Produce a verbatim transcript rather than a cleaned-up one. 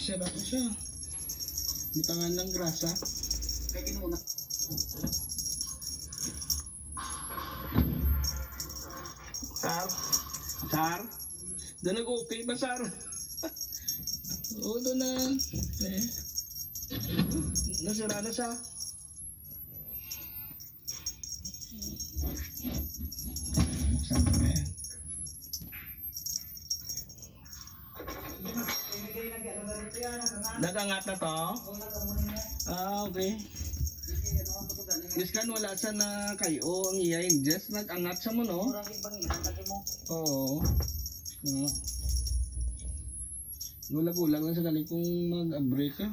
Sira ko siya. Butangan ng grasa. Kay kinuha. Sar? Sar? Da nag-okay ba, Sar? Oo, doon na. Eh. Nasira na siya. Buksan ko na yan. Nag-angat na to? Ah, okay. Miskan wala siya na kayo ang iya yung just nag-angat siya mo, no? Oo. Oo. Gulag-gulag lang sa galing kung mag-break ka.